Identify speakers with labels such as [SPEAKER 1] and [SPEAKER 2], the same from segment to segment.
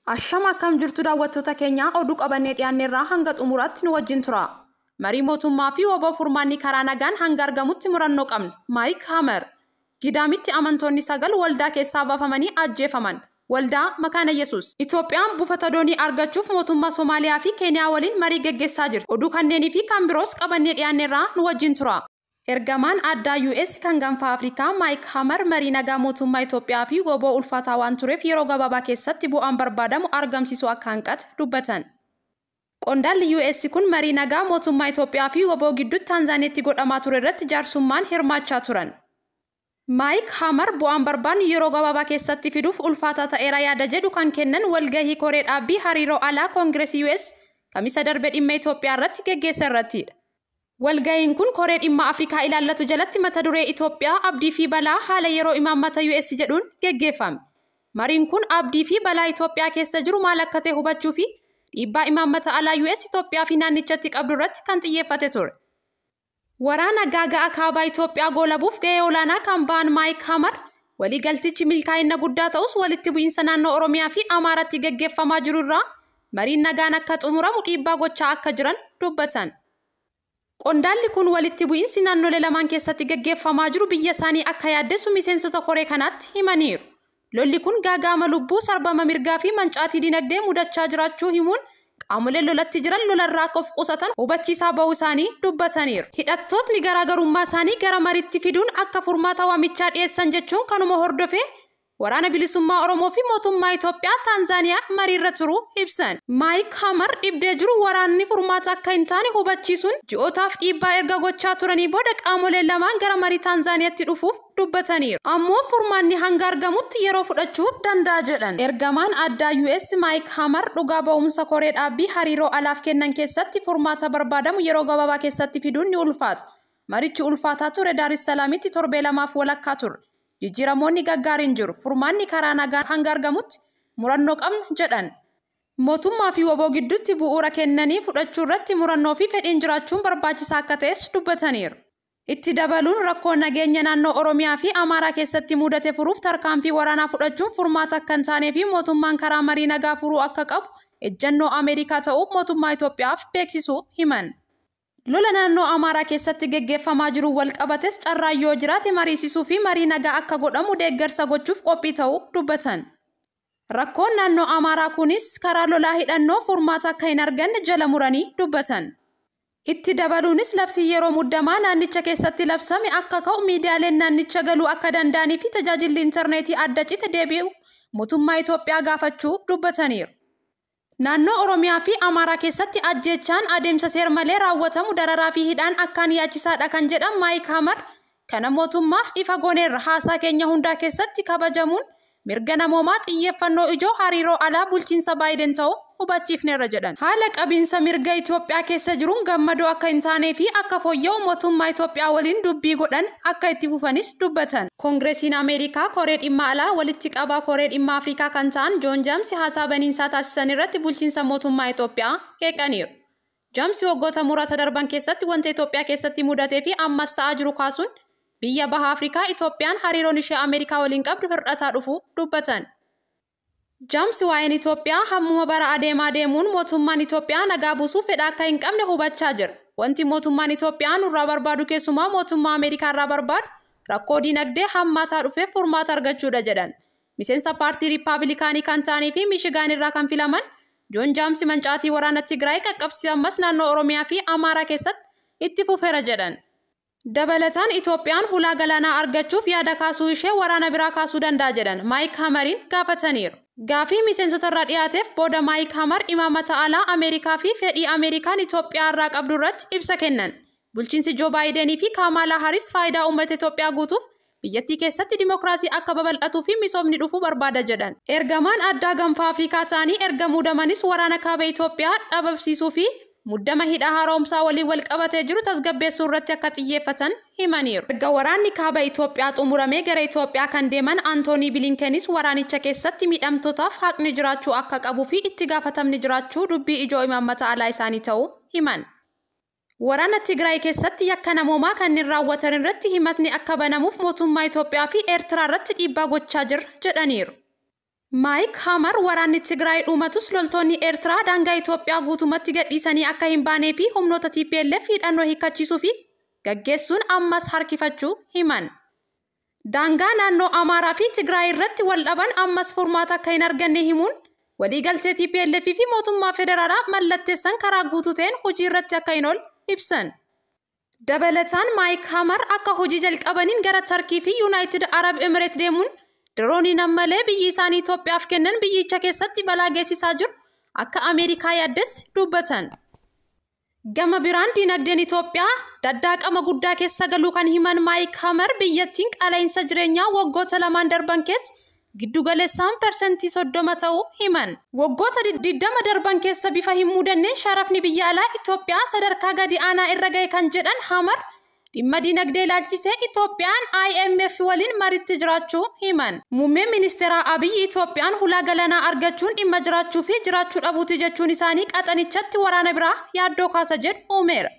[SPEAKER 1] Ashama, akkam jirtu daawwattoota keenya? Oduu qabannee dhiyaanneerraa hanga xumuraatti nu wajjin tura. Marii mootummaa fi WBO furmaanni karaa nagaan hanga argamutti murannoo qabna. Maayik Hamer. Gidaamitti amantoonni 9 waldaa keessaa baafamanii ajjeefaman. Waldaa Makaana Yesuus. Itoophiyaan buufata doonii argachuuf mootummaa Somaaliyaa fi Keeniyaa waliin marii geggeessaa jirti. Oduu kanneenii fi kan biroos qabannee dhiyaanneerraa, nu wajjin tura. Ergamaan addaa US kan gaanfa Afrikaa Maayik Hamar marii nagaa mootummaa Itoophiyaa fi WBO ulfaataa waan tureef yeroo gabaabaa keessatti bu'aan barbaadamu argamsiisuu akka hanqate dubbatan. Qondaalli US kun marii nagaa mootummaa Itoophiyaa fi WBO gidduutti Taanzaaniyaatti godhamaa ture irratti jaarsummaan hirmaachaa turan. Maayik Hamar bu'aan barbaannu yeroo gabaabaa keessatti fiduuf ulfaataa ta'eera yaada jedhu kan kennan walgahii koree dhaabbii hariiroo alaa Koongireesii US Kamisa darbe dhimma Itoophiyaa irratti geggeessa irrattidha. Walgahiin kun koree dhimma Afrikaa ilaallatu jalatti mata duree "Itoophiyaa, abdii fi balaa haala yeroo imaammata US" jedhuun geggeeffame. Mariin kun abdii fi balaa Itoophiyaa keessa jiru maal akka ta'e hubachuu fi dhiibbaa imaammata alaa US Itoophiyaa fi naannichatti qabdu irratti kan xiyyeeffate ture. Waraana gaaga'a kaabaa Itoophiyaa goolabuuf gahee olaanaa kan ba'an Maayik Hamar, waliigaltichi milkaa'ina guddaa ta'us walitti bu'iinsa naannoo Oromiyaa fi Amaaraatti geggeeffamaa jiru irraa mariin nagaan akka xumuramu dhiibbaa gochaa akka jiran dubbatan. Qondaalli kun walitti bu'iinsi naannolee lamaan keessatti geggeeffamaa jiru biyya isaanii akka yaaddessu miseensota koree kanaatti himaniiru. Lolli kun gaaga'ama lubbuu, sarbama mirgaa fi mancaatii dinagdee mudachaa jiraachuu himuun qaamoleen lolatti jiran lolarraa akka of qusatan hubachiisaa bahuu isaanii dubbataniiru. Hidhattootni garaagarummaa isaanii gara mariitti fiduun akka furmaata waamichaa dhiyeessan jechuun kanuma hordofee Waraana Bilisummaa Oromoo fi mootummaa Itoophiyaa Taanzaaniyaa mariirra turuu ibsan. Maayik Hamar dhibdee jiru waraanni furmaata akka hin taane hubachiisuun ji'ootaaf dhiibbaa erga gochaa turanii booda qaamoleen lamaan gara marii Taanzaaniyaatti dhufuuf dubbataniiru. Ammoo furmaanni hanga argamutti yeroo fudhachuu danda'a jedhan. Ergamaan addaa US Maayik Hamar dhugaa ba'umsa koree dhaabbii hariiroo alaaf kennan keessatti furmaata barbaadamu yeroo gabaabaa keessatti fiduun ni ulfaata. Marichi ulfaataa ture, Daar Salaamitti torbee lamaaf walakkaa ture. Jijjiiramoonni gaggaariin jiru. Furmaanni karaa nagaa hanga argamutti murannoo qabna jedhan. Mootummaa fi WBO gidduutti bu'uura kennanii fudhachuu irratti murannoo fi fedhiin jiraachuun barbaachisaa akka ta'es dubbataniiru. Itti dabaluun rakkoo nageenya naannoo Oromiyaa fi Amaaraa keessatti mudate furuuf tarkaanfii waraanaa fudhachuun furmaata akka hin taanee fi mootummaan karaa marii nagaa furuu akka qabu ejjennoo Ameerikaa ta'uu mootummaa Itoophiyaaf beeksisuu himan. Lola naannoo Amaaraa keessatti geggeeffamaa jiru wal qabates carraa yoo jiraate mariisisuu fi marii nagaa akka godhamu deeggarsa gochuuf qophii ta'uu dubbatan. Rakkoon naannoo Amaaraa kunis karaa lolaa hidhannoo furmaata akka hin arganne jala muranii dubbatan. Itti dabaluunis labsii yeroo muddamaa naannicha keessatti labsame akka ka'u, miidiyaaleen naannicha galuu akka danda'anii fi tajaajilli intarneetii adda cite deebi'u mootummaa Itoophiyaa gaafachuu dubbataniiru. Naannoo Oromiyaa fi Amaaraa keessatti ajjeechaan adeemsa seer-malee raawwatamu, dararaa fi hidhaan akkaan yaachisaadha kan jedhan Maayik Hamar, kana mootummaaf ifa gooneerra. Haasaa keenya hundaa keessatti kabajamuun mirga namoomaa xiyyeeffannoo ijoo hariiroo alaa bulchiinsa Baayiden ta'uu hubachiifneerra jedhan. Haala qabiinsa mirga Itoophiyaa keessa jiruun gammadoo akka hin taanee fi akka fooyya'u mootummaa Itoophiyaa waliin dubbii godhan akka itti fufanis dubbatan. Koongireesiin Ameerikaa koree dhimma alaa walitti qabaa koree dhimma Afrikaa kan ta'an Joon Jaamsi haasaa baniinsaa taasisan irratti bulchiinsa mootummaa Itoophiyaa qeeqaniiru. Jaamsi waggoota muraasa darban keessatti wanta Itoophiyaa keessatti mudatee fi ammas ta'aa jiru kaasuun biyya baha Afrikaa Itoophiyaan hariiroon ishee Ameerikaa waliin qabdu hir'ataa dhufuu dubbatan. Jaamsi waa'een Itoophiyaa hammuma bara adeemaa deemuun mootummaan Itoophiyaa nagaa buusuuf fedha akka hin qabne hubachaa jira. Wanti mootummaan Itoophiyaa nurraa barbaadu, keessumaa mootummaa Ameerikaa irraa barbaadu, rakkoo dinagdee hammaataa dhufeef furmaata argachuudha jedhan. Miseensa paartii Riippaabilikaanii kan ta'anii fi Miishigaan irraa kan filaman Joon Jaamsi mancaatii waraana Tigraay qaqqabsiise ammas naannoo Oromiyaa fi Amaaraa keessatti itti fufeera jedhan. Dabalataan Itoophiyaan hulaa galaanaa argachuuf yaada kaasuu ishee waraana biraa kaasuu danda'a jedhan Maayik Hamariin gaafataniiru. Gaafii miseensota irraa dhiyaateef booda Maayik Hamar imaammata alaa Ameerikaa fi fedhii Ameerikaan Itoophiyaa irraa qabdu irratti ibsa kennan. Bulchiinsi Joo Baayidenii fi Kaamaalaa Haris faayidaa uummata Itoophiyaa guutuuf biyyattii keessatti dimokiraasii akka babal'atuu fi misoomni dhufuu barbaada jedhan. Ergamaan addaa gaanfa Afrikaa ta'anii erga muudamanis waraana kaaba Itoophiyaa dhabamsiisuu fi muddama hidha haaromsaa waliin wal qabatee jiru tasgabbeessuu irratti akka xiyyeeffatan himaniiru. Erga waraanni kaaba Itoophiyaa xumuramee gara Itoophiyaa kan deeman Antoonii Bilinkenis waraanicha keessatti miidhamtootaaf haqni jiraachuu akka qabuu fi itti gaafatamni jiraachuu dubbii ijoo imaammata alaa isaanii ta'uu himan. Waraana Tigraay keessatti yakka namoomaa kanneen raawwatan irratti himatni akka banamuuf mootummaa Itoophiyaa fi Eertiraa irratti dhiibbaa gochaa jira jedhaniiru. Maayik Hamar waraanni Tigraay dhumatus loltoonni Eertiraa daangaa Itoophiyaa guutumatti gadhiisanii akka hin baanee fi humnoota TPLF hidhannoo hiikkachiisuu fi gaggeessuun ammas harkifachuu himan. Daangaa naannoo Amaaraa fi Tigraay irratti wal dhaban ammas furmaata akka hin arganne himuun waliigaltee TPLF fi mootummaa federaalaa mallatteessan karaa guutuu ta'een hojii irratti akka hin oolle ibsan. Dabalataan Maayik Hamar akka hojii jalqabaniin gara Tarkii fi Yuunaayitid Arab Emireet deemuun dirooniin ammalee biyyi isaanii Itoophiyaaf kennan biyyicha keessatti balaa geessisaa jiru akka Ameerikaa yaaddesse dubbatan. Gama biraan dinagdeen Itoophiyaa daddaaqama guddaa keessa galuu kan himan Maayik Hamar biyyattiin qaala'insa jireenyaa waggoota lamaan darban keessa giddugaleessaan 30% ta'uu himan. Waggoota 20 darban keessa bifa hin mudanneen sharafni biyya alaa Itoophiyaa sadarkaa gadi aanaa irra ga'e kan jedhan Hamar dhimma dinagdee ilaalchisee Itoophiyaan IMF waliin maritti jiraachuu himan. Muummeen ministeeraa Abiyyi Itoophiyaan hulaa galaanaa argachuun dhimma jiraachuu fi jiraachuu dhabuuti jechuun isaanii qaxanichatti waraana biraa yaaddoo kaasa jedhu uumeera.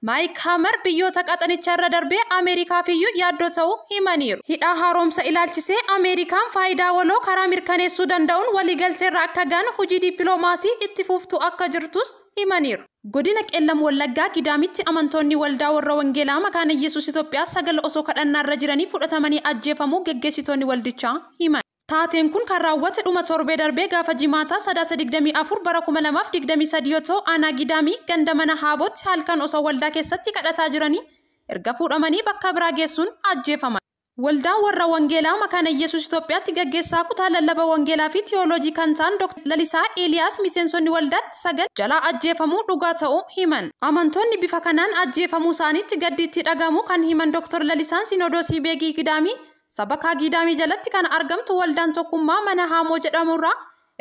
[SPEAKER 1] Maayik Hamar biyyoota qaxanicha irra darbee Ameerikaaf iyyuu yaaddoo ta'uu himaniiru. Hidha haaromsa ilaalchisee Ameerikaan faayidaa waloo karaa mirkaneessuu danda'uun waliigalteerra akka ga'an hojii dippiloomaasii itti fuftu akka jirtus himaniiru. Godina Qeellam Wallaggaa Gidaamitti amantoonni waldaa warra Wangeelaa Makaana Yesuus Itoophiyaa 9 osoo kadhannaa irra jiranii fudhatamanii ajjeefamuu geggeessitoonni waldichaa himan. Taateen kun kan raawwate dhuma torbee darbee gaafa jimaataa sadaasa 24 bara 2023 yoo ta'u aanaa Gidaamii ganda mana Haabootti halkan osoo waldaa keessatti kadhataa jiranii erga fuudhamanii bakka biraa geessuun ajjeefaman. Waldaan warra Wangeelaa Makaana Yesuus Itoophiyaatti gaggeessaa kutaa lallaba Wangeelaa fi Tiyooloojii kan ta'an Dr. Lalisaa Eeliyaas miseensonni waldaatti 9 jalaa ajjeefamuu dhugaa ta'uu himan. Amantoonni bifa kanaan ajjeefamuu isaaniitti gaddi itti dhagahamu kan himan Dr. Lalisaan Sinodoosii Beegii Gidaamii sabakaa Gidaamii jalatti kan argamtu waldaan tokkummaa mana Haamoo jedhamurraa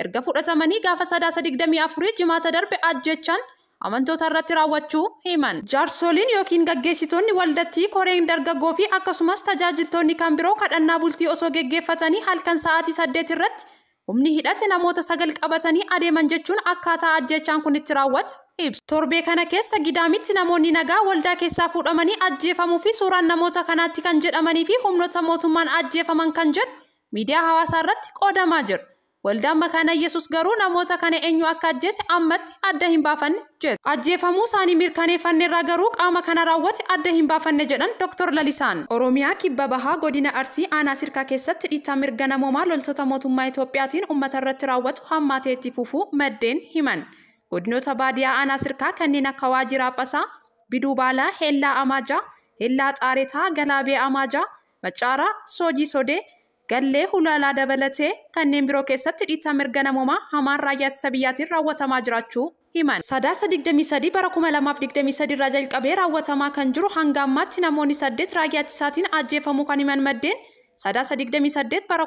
[SPEAKER 1] erga fudhatamanii gaafa sadaasa 24 jimaata darbe ajjechaan amantoota irratti raawwachuu himan. Jaarsoliin yookiin gaggeessitoonni waldattii koreen dargaggoo fi akkasumas tajaajiltoonni kan biroo kadhannaa bultii osoo geggeeffatanii halkan sa'aatii 8 irratti humni hidhate namoota 9 qabatanii adeeman jechuun akkaataa ajjechaan kun itti raawwate ibsu. Torbee kana keessa Gidaamitti namoonni nagaa waldaa keessaa fuudhamanii ajjeefamuu fi suuraan namoota kanaatti kan jedhamanii fi humnoota mootummaan ajjeefaman kan jedhu miidiyaa hawaasaa irratti qoodamaa jiru. Waldaan Makaana Yesuus garuu namoota kana eenyu akka ajjeese ammatti adda hin baafanne jedhu. Ajjeefamuu isaanii mirkaneeffanneerraa garuu qaama kana raawwate adda hin baafanne jedhan Dr. Lalisaan. Oromiyaa kibba bahaa godina Arsii aanaa Sirkaa keessatti dhiittaa mirga namoomaa loltoota mootummaa Itoophiyaatiin uummata irratti raawwatu hammaatee itti fufuu maddeen himan. Godinoota baadiyaa aanaa Sirkaa kanneen akka Waajjira Aphasaa, Biduu Baalaa, Heellaa Amaajaa, Heellaa Xaaretaa, Galaabee Amaajaa, Macaaraa, Soojii Sodee, Gallee Hulaalaa dabalatee kanneen biroo keessatti dhiittaa mirga namoomaa hamaan raayyaa ittisa biyyaatiin raawwatamaa jiraachuu himan. Sadaasa 23 bara 2023 irraa jalqabee raawwatamaa kan jiru hanga ammaatti namoonni 8 raayyaa ittisaatiin ajjeefamuu kan himan maddeen sadaasa 28 bara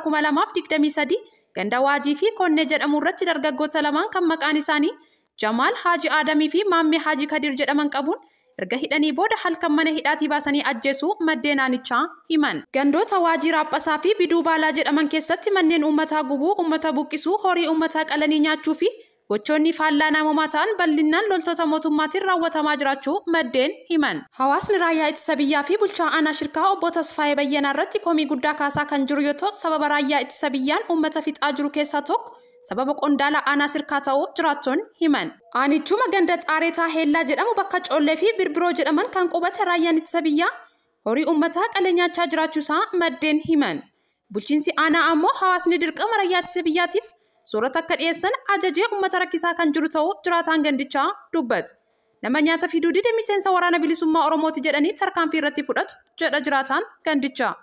[SPEAKER 1] 2023 ganda Waajii fi Konnee jedhamu irratti dargaggoota lamaan kan maqaan isaanii Jamaal Haaji Aadamii fi Maammee Haaji Kadir jedhaman qabuun erga hidhanii booda halkan mana hidhaatii baasanii ajjeesuu maddeen aanichaa himan. Gandoota Waajjira Aphasaa fi Biduu Baalaa jedhaman keessatti manneen uummataa gubuu, uummata buqqisuu, horii uummataa qalanii nyaachuu fi gochoonni faallaa namoomaa ta'an bal'inaan loltoota mootummaatiin raawwatamaa jiraachuu maddeen himan. Hawaasni raayyaa ittisa biyyaa fi bulchaa aanaa Shirkaa obbo Tasfaayee Bayyanaa irratti komii guddaa kaasaa kan jiru yoo ta'u sababa raayyaa ittisa biyyaan uummata fixaa jiru keessaa tokko sababa qondaala aanaa Sirkaa ta'uu jiraattonni himan. Aanichuma ganda Xaaretaa Heellaa jedhamu bakka Coollee fi Birbiroo jedhaman kan qubate raayyaan ittisa biyyaa horii uummataa qalee nyaachaa jiraachuusaa maddeen himan. Bulchiinsi aanaa ammoo hawaasni dirqama raayyaa ittisa biyyaatiif soorata akka dhiyeessan ajajee uummata rakkisaa kan jiru ta'uu jiraataan gandichaa dubbata. Nama nyaata fiduu dide miseensa waraana bilisummaa Oromooti jedhanii tarkaanfii irratti fudhatu jedha jiraataan gandichaa.